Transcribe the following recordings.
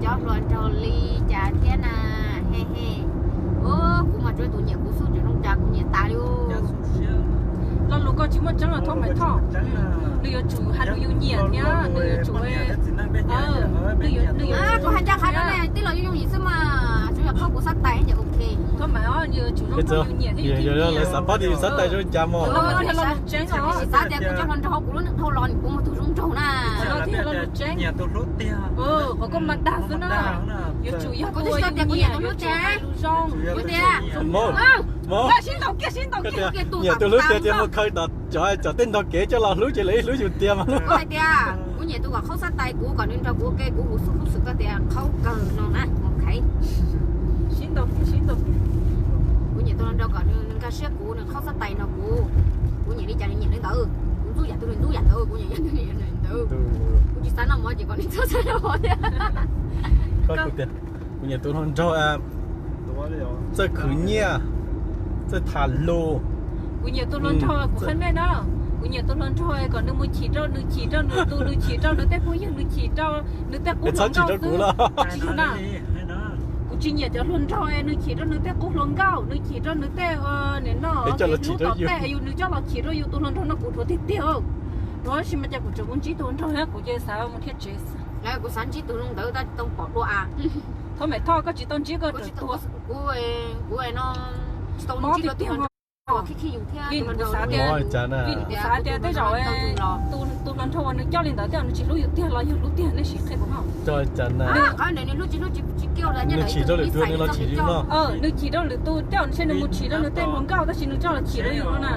Cov hluas nraug li cas thiab na, he he. Kuv mas tsuas tus nyiam kuv xwb, tseem zoo cas kuv nyiam tas li. Lo lus koj tsis muaj tseeb los Thoj Maiv Thoj. Nws yuav tsum hais lus yus nyiam thiab nws yuav tsum, nws yuav, nws yuav, kuv hais ncaj qha rau nej, tij laug Yooj Yooj Yim xwb mas, tsuas yog qhaub kuv xab tais ces ok. Thoj Maiv, nws yuav tsum zoo nraug yus nyiam thiab yus thiaj nyiam. Xav pab tias yus xab tais zoo cas mos. Xav tias kuv cov hluas nraug, kuv lub neej dhau los nws kuv mus tus zoo nraug na. Qhov koj mas dag xwb na. Yuav tsum yog kuv twb tsis tau tias kuv nyiam tus hlub tiag. Kuv tias, sib ntaus kiag, sib ntaus kiag. Nyiam tus hlub tiag tias mus khaws cov, cov tej ntog kev coj los hlub ces lawv ib hlub yus tiag mas. Kuv hais tias kuv nyiam tus kom qhaub xab tais kuv, kom nws nrog kuv ua ke, kuv hu xub hlub xwm koj tias qhaub kawg no na, ok. Sib ntaus kiag, sib ntaus kiag. Kuv nyiam tus hluas nraug kom nws nkag siab kuv, nws qhaub xab tais nrog kuv. Kuv nyiam li cas nws nyiam li ntawd, kuv ntxub yam twg nws ntxub yam ntawd, kuv nyiam yam twg nws nyiam yam ntawd. Kuv tsis xav noj mov ces kom nws txhob xav noj mov thiab. Kuv nyiam tus hluas nraug txawj khwv nyiaj, txawj tham lus. Kuv nyiam tus hluas nraug, kuv qhia nej na, kuv nyiam tus hluas nraug kom nws mus chim rau, nws chim rau nws tus, nws chim rau nws tej phooj ywg, nws chim rau nws tej qub hluas nkauj xwb. Kuv tsis nyiam cov hluas nraug nws chim rau nws tej qub hluas nkauj, nws chim rau nws tej, nws no, hlub tom tej, yus nws coj los chim rau yus. Tus hluas nraug no kuv dhuav tiag tiag. Tab sis mas cas kuv tseem mus ntsib tus hluas nraug thiab kuv ces xav mus thiaj tsev xwb. Kuv xav ntsib tus hluas ntawd tab tsis tau pom dua a. Thov Maiv Thoj, koj tsis tau ntsib koj tseem tuag. Kuv, kuv no tsis tau ntsib koj tus hluas nraug khib khib yus thiab. Vim kuv xav tias, vim kuv xav tias tej zaum tus hluas nraug uas nws coj li ntawd tej zaum nws tsis hlub yus tiag los yog hlub tiag, nej sim qhia kuv no. Nws chim rau lwm tus nws los chim yus no. Nws chim rau lwm tus tej zaum ntshe nws mus chim rau nws tej hluas nkauj tab sis nws coj los chim rau yus no na.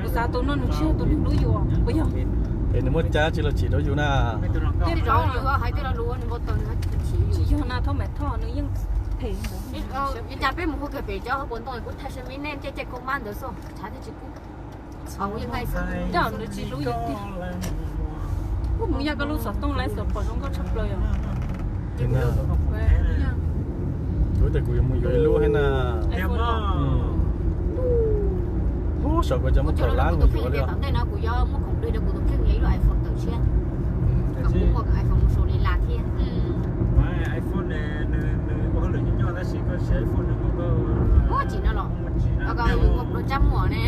Kuv xav tus no nws tsis yog tus neeg hlub yus, puas yog? Es nws muaj cab tsis los chim rau yus na. Tej zaum yus hais tej lo lus nws npau taws nws tsis chim yus. Tsis yog na, Thov Maiv Thoj nws yeej phem ntawd. Cas peb mus hu kiag pem cov hauv paus ntoo kuv thaij se mi nej caij caij kaug mab ntawd xwb, tshav thiaj tsis kub. Tej zaum nws tsis hlub yus tiag. Kuv mus yog koj lub xov tooj laiv xov pom zoo nkauj tshaj plaws yom. Kuv tias kuv yuav mus yuav ib lub thiab na. Ub, saum kuv cov muaj kaum lab mus yuav li os. Tom ntej no kuv yuav muab khoom dwg rau kuv tus kheej yog ib lub iPhone tawm tshiab. Kom kuv muaj iPhone mus sau li las thiab. Ua tsis no los, koj ua pluag tsab muag ne.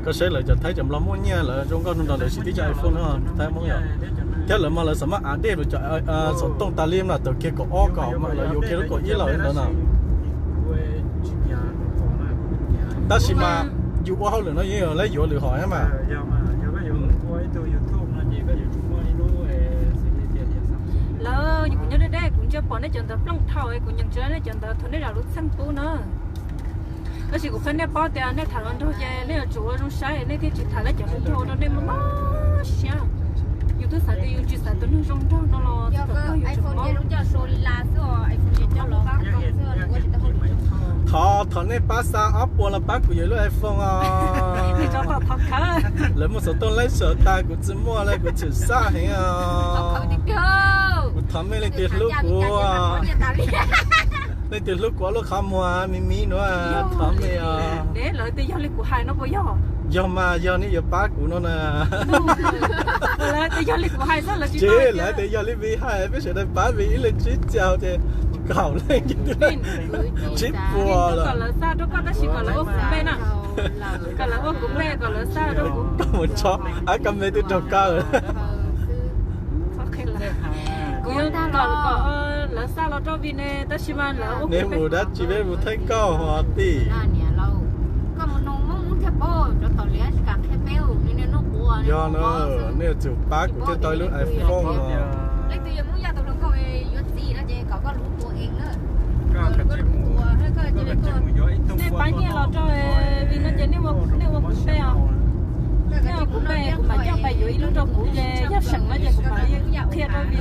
Koj saib lawv cov Thaib cov Nplog muaj nyiaj lawv zoo nkauj no nrog lawv siv tib co iPhone no, Thaib Hmoob yom. Thiab lawv mas lawv xav maj av dej los cov xov tooj tas li no tawm kiag kaum ob kaum mas lawv yuav kiag lub kaum ib los ntawd no. Tab sis mas yus ua hauj lwm no yeej yuav lawv yuav lwm hom mas. Lawv, kuv nyob deb deb kuv ntsia pom nej cov ntawd plooj dhau, kuv nyeem tsis tau nej cov ntawd, thov nej zam lub txim pub na. Tab sis kuv qhia nej paub tias nej tham hluas nraug ces nej yuav tsum ua zoo saib nej thiaj tsis tham lawv cov hluas nraug rau nej mob mob siab. Yus twb xav tias yus tsis xav tus neeg zoo nraug no los txog thaum kawg yus tseem mob. Thov, thov nej pab xa ob puas los pab kuv yuav ib lub iPhone os. Lawv muaj xov tooj laib sawv tas kuv tsis muaj li, kuv txhawm xaj heev os. Kuv thov mej leej twg hlub kuv, leej twg hlub kuv ob lub qhov muag me me nuav, thov mej os. Lawv tias yog li kuv hais no puas yog? Yog mas, yog nej yuav pab kuv no na. Lawv tias yog li kuv hais xwb, lawv tsis, lawv tias yog li Vim hais peb sawv daws pab Vim ib leeg tsib caug ces kaum leej, tsib puas lawm. Kom lawv xa rau koj tab sis kom lawv ua kuv npe na. Kom lawv ua kuv npe, kom lawv xa rau kuv. Koj mus tso, ab, koj npe twb raug koj. Kuv yuav kom lawv xa los rau Vim ne tab sis mas lawv ua kuv npe. Neb mus dab tsi peb mus thaij nkauj hos tij. Yog no, nej yuav tsum pab kuv thiaj tau ib lub iPhone os. Nej pab nyiaj los rau Vim no ces nej ua kuv npe os. Nej ua kuv npe, kuv mam coj pais yuav ib lub rau kuv ces yog seem no ces kuv mam li qhia rau Vim.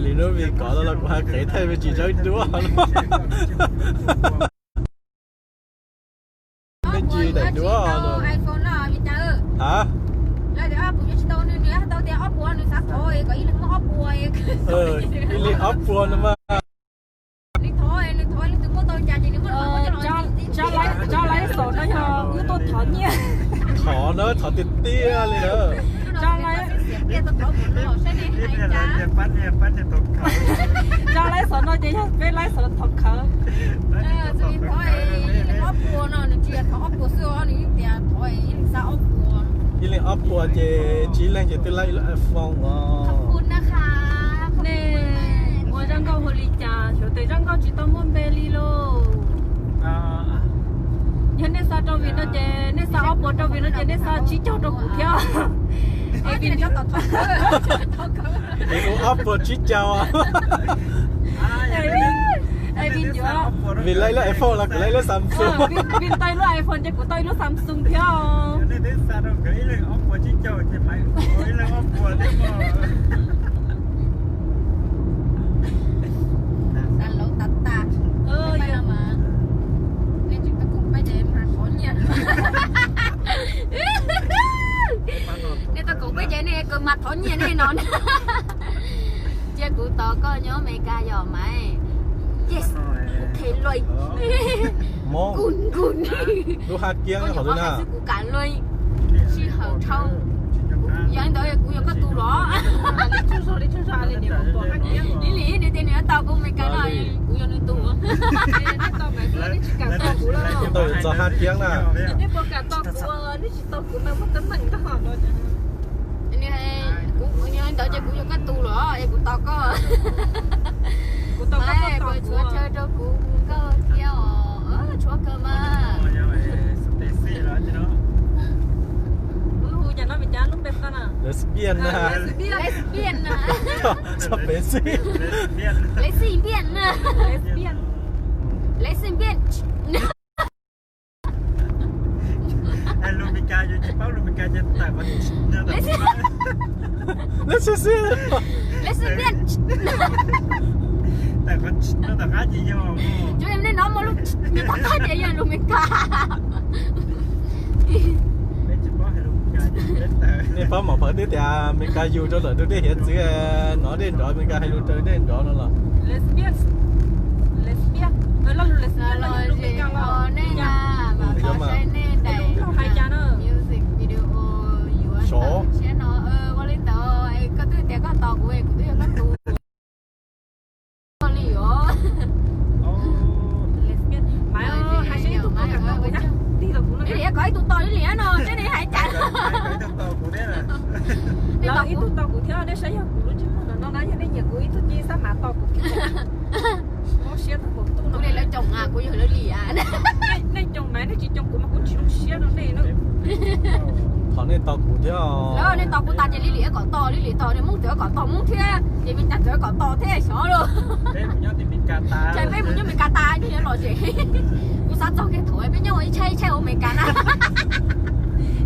Li hnub Vim kov los kuv hais qev thaij me ntsis zawb duab. Me ntsis daim duab. Ha? Ib li ob puas no mas. Tso laib xaum no yog wb tuaj thov nyiaj. Thov na, thov tiag tiag li lawm. Tso laiv xov no ces yog peb laiv xov thaum khawv. Ib leeg ob puas ces tsib leeg ces twb laiv ib lub iPhone os. Nej ua zaj nkauj hu li cas? Xyov tes zaj nkauj tsis tau muaj npe li lauj. Yog nej xa rau vim no ces nej xa ob puas rau vim no ces nej xa tsib caug rau kuv thiab. Es vim ob puas tsib caug. Vim laiv lub iPhone los kuv laiv lub Samsung. Vim tau lub iPhone ces kuv tau ib lub Samsung thiab. Nej tau koom peb ces nej kawg mas thov nyiaj nej no. Cia kuv tos koj nyob Amelikas yom Maiv. Yes, ok, luaj. Good, good. Lub Hab Kiab qhov twg na? Xwb kuv kam luaj. Sij hawm dhau. Yog li ntawd kuv yog koj tus los. Li li nws tias nws yuav tos kuv Amelikas no, kuv yog nws tus. Tau yus txog Hab Kiab na. Li ntawd ces kuv yog koj tus los es kuv tos koj. Kuv tos koj, koj tshuav chaw rau kuv mus nkauj thiab os. Tshuav kawg mas. Wb hu cas no Meskas lub npe koj na? Lesbian na. Lesbian na. Txog pem xwb. Lesbian na. Lesbian. Lesbian. Lesbian. Lesbian. Cov nej no muaj lub npe tom qab ces yog lus Meskas. Nej paub mom phawv twb tias Meskas yug rau lawm tus dej hiav txwv, nov dej nrov, Meskas hais lus raws dej nrov no los. Lesbian. Lesbian. Lus Meskas los yog lus Meskas los. Nej na, mas tau saib nej daim music video yuav tawm tshiab no. Ua li ntawd, koj twb tias koj tos kuv, kuv twb yog koj tus li os. Mas hais seb ib tug puas kam tos kuv na, ib tug tos li no seb nej hais cas. Lawv ib tug tos kuv thiab, nej saib yog kuv lub ntsej muag no na, yog nej nyiam kuv ib tug cia xab mas tos kuv. Mob siab tag npaum tu no. Kuv li lawv coom, kuv yog lawv li. Nej coom mas nej tsis coom kuv mas kuv tsis zoo siab rau nej na. Thov nej tos kuv thiab. Lawv nej tos kuv tas ces Li Lis kom tos Li Lis, tos nej Hmoob txawm kom tos Hmoob thiab, ces Meskas txawm kom tos thiab xyov lauj. Ces peb mus nyob Meskas tas ces yuav lom zem. Kuv xav txog kiag thaum peb nyob ua ib tsheb ib tsheb ua Meskas na.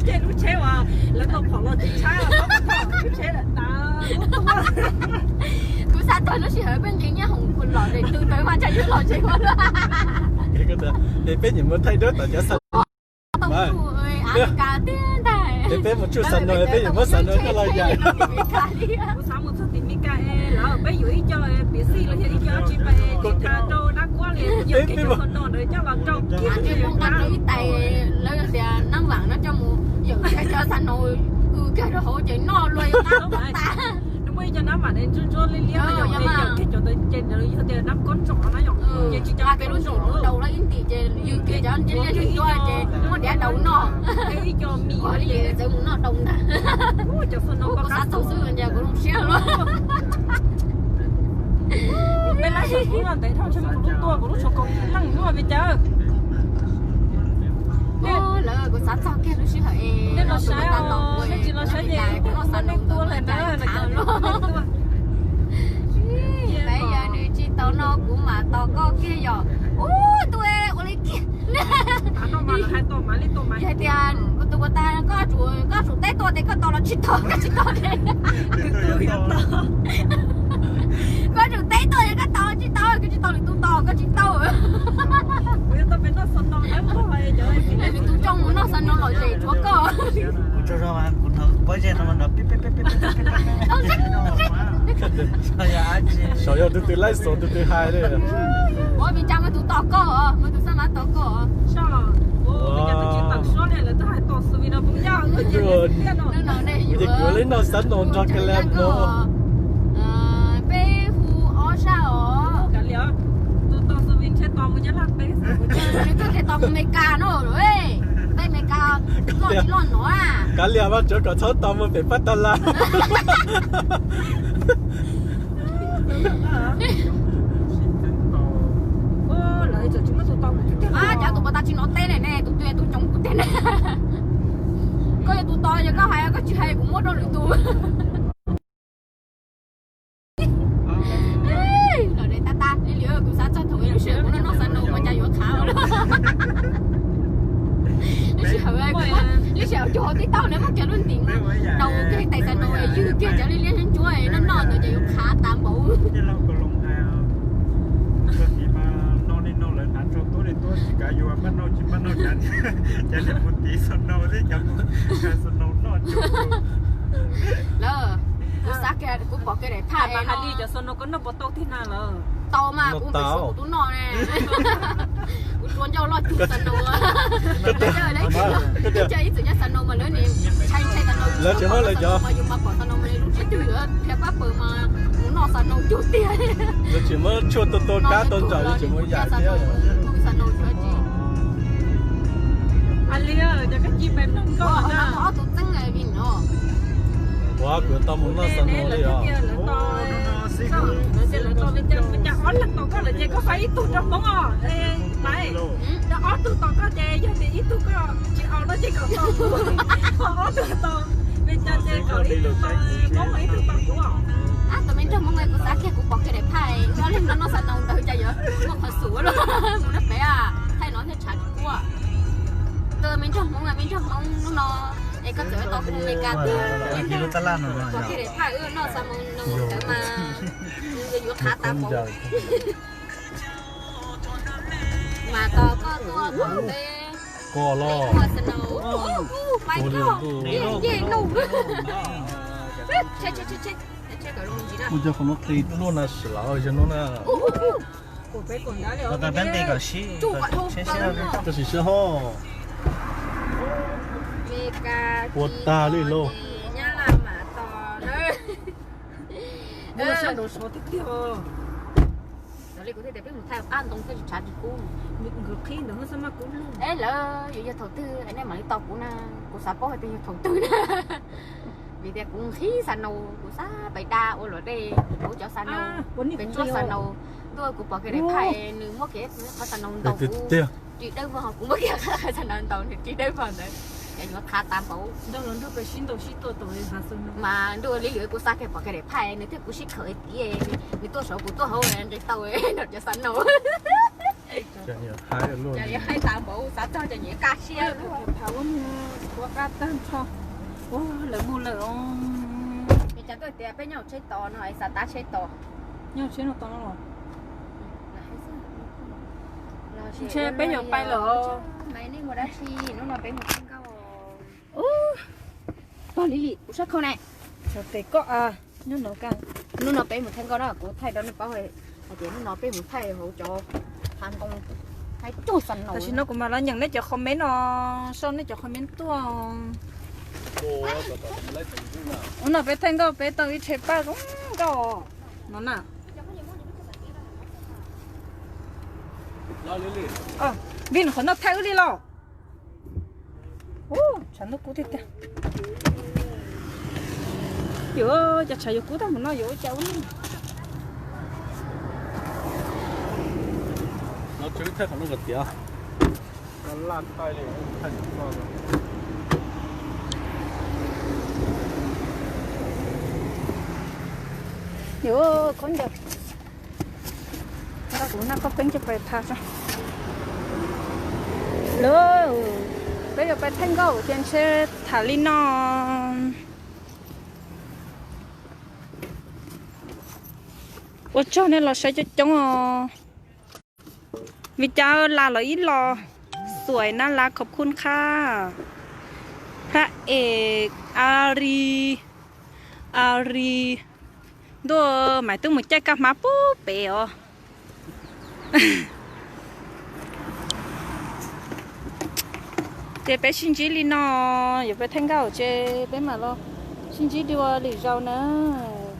Ces lub tsheb uas lawv tau phom los tsis tshab, lub tsheb lawm tas. Kuv xav txog lub sij hawm peb nkees nyob hoom lom zem twg tawv mas tsam yuav lom zem ua luaj. Es peb nyiam mus thaij duab tom cov xas, Amelikas tiag ntag. Es peb mus tsuj xas no, peb yuav muab xas no coj los yaim. Kuv xav mus txog tim Meskas es lawv peb yuav ib co piv xij los yog ib co tsis pais tsis tas rau dab kuab li, yog kev cov xas no ntawd coj los rau kiag. Ib tais lawv tias nab vam no coj mus yawm cov xas no, wb kiag rau hauv ces noj luaj yuav qab tas. Nws muaj ib co nab vam ntsuab ntsuab liab liab, yog kiag cov ntawd ces yog tias nab kob ntsos na yom, ces tsis cov kob ntsos daus los ib ntim ces yog kiag cov liab liab ntsuab ces muab diav daus noj. Ib co mis li txawm mus noj daus ntag. Kuv xav txog xwb ces kuv zoo siab lawm. Peb lab xas kuv los ntev dhau, kuv lub tsho kaus leej muaj pes tsawg. Lawv kuv xav txog kiag lub sij hawm es nej los saib, nej tsis los saib ces kuv muab nej tua lawm na. Peb yog nws tsis tau no kuv mam tos koj kiag yom. Ub, tus ua li kiag. Yog tias kuv tus puas tas, koj tsum teb tuaj ces koj tos los tsis tos, koj tsis tos ces koj tsum teb tuaj ces koj tos tsis tau, koj tsis tau lwm tus tos koj tsis tau. Lwm tus tsoo mus noj xas no lom zem tshuav koj. Kuv tsaug zog mas kuv hnov kuv pob zeb no nrov pib pib pib pib pib. Saib yog tus twg laib xov tus twg hais li. Ua Vim Cas muaj tus tos koj, muaj tus xab mav tos koj. Ces kuv li noj xab naus nrog kiag li no. Peb hu ob zaj os. Nws tuaj tes tos mus Meskas no, peb Meskas loj tsis loj no. Kav liam mas, tsuav kom txhob tos mus pem Pab Tag Las. Cov tus pov tag tsis hnov teb ne, tus twg tus coob kuv tiag ne. Koj yog tus tos, yog koj hais koj tsis hais kuv muab rau lwm tus. Los de tab tab li li, kuv xav txog thaum lub sij hawm kuv noj noj xav nus mas cas yuav qhav. Lub sij hawm, lub sij hawm cuag tib tauj na, muab kiag lub ntim rau kiag tais xav nus, ywg kiag cov liab liab ntsuab noj noj ntawd ces yuav qhav tas npaum. Lawm, kuv xav kiag kuv pom kiag daim phaj mas hais li cov xav nus koj noj puas tau tiag na lawm. Tau mas kuv pem suav kuv tub noj ne. Kuv tsuav ncauj loj cuag xav nus. Ib txwm nyob xav nus mas lawv ntshai ntshai xav nus, lawv tsis muab lawv cov mas yus mas pom xav nus mas lub tsheb twg yuav dhia pab pawg mas mus noj xav nus cuag tiag. Lawv tsis muab tshuaj tua tua kab tau ntsawm, lawv tsis muab yam thiab. Xav nus cuag tiag. Ua kuv tau mus noj xav nus li os. Lawv tias lawv tau, lawv tias lawv tau, lawv tias lawv tau, lawv tias lawv tau ib tug rau Hmoob os, Maiv, tau ob tug tau koj ces yog tias ib tug koj tsis au no ces kom tau kuv, ho ob tug tau, Vim Cas ces kom ib tug tau Hmoob, ib tug tau kuv os. Tus me nraug Hmoob kuv xav kiag kuv pom kiag daim phaj, nyob li no noj xav nus ntawd cas yuav muaj qhov xum los mus noj pem, thaij no thiaj tshav tsis kub. Tus me nraug Hmoob, me nraug Hmoob hnub no es koj txawm tau hu Meskas tiag, pom kiag daim phaj wb noj xav nus ntawd mas yuav qhav tas npaum. Mas tos koj tuaj thaum peb, koj los, peb tuaj xav nus, pais koj, yej nus. Ua cas qhov no qis luaj na sim lawm yog no na. Koj sim siab ho. Ua tag li lauj. Li kuv thiaj tias peb mus thaij qab ntoo thiaj tsis tshav tsis kub. Nkawd qhib ntawd xwb mas kub lug. Es lawv yuav yog thaum twg nej mam li tos kuv na, kuv xav paub hais tias yog thaum twg na. Vim tias kuv nqhis xav nus, kuv xav pais da ua luam dej, kuv cov xav nus, pes ntsuab xav nus, ntuj kuv pom kiag daim phaj nws muab kiag qhov xav nus ntaus kuv ris dawb vog, kuv muab kiag qhov xav nus ntaus nws ris dawb vog ntawd, ces yuav qhav tas npaum. Mas ntuj li lwm kuv xav kiag pom kiag daim phaj nws thiab kuv sib khawm tiv, nws tuaj saud kuv tuaj hauv nqis tau nrog cov xav nus. Ces yuav haib tas npaum, xav txog ces nyiam kaj siab. Ua qab tag nrho, lawv mus lawm os. Es cas tuaj tias peb nyob hauv tsheb tos no es xav tab tsheb tos. Nyob hauv tsheb no tos no los? Ntshe peb yuav pais lawm os. Mas nej mus dab tsi? Hnub no peb mus thaij nkauj. Pog Lili, kuv sab khau ne. Tes koj, hnub no peb mus thaij nkauj na, kuv thaij rau nej paub hais tias hnub no peb mus thaij hauv cov hav ntoo haib cuag xav nus. Tam sim no kuv mam los nyeem nej cov comment no, sau nej cov comment tuaj. Hnub no peb thaij nkauj peb tau ib tsheb paj zoo nkauj no na. Vij, nws qhov no thaij wb li los? Tshav ntuj kub tiag tiag. Yuav cas tshav yuav kub tag mus no yuav ua cas ua no. Yuav khaub ncaws. Kuv noj khaub peeb coj pais tha. Lawm, peb yuav pais thaij nkauj ces ntshe tham li no. Ua tsaug nej los saib coob coob os. Vim cas las los ib los xuaim na las khov khun qha. Phaj es a ri, a ri. Ntuj, Maiv Tub mus caij kab hmab pub pem os. Ces peb sib ntsib li no, yuav peb theej nkauj ces peb mam los sib ntsib dua lwm zaus nawb.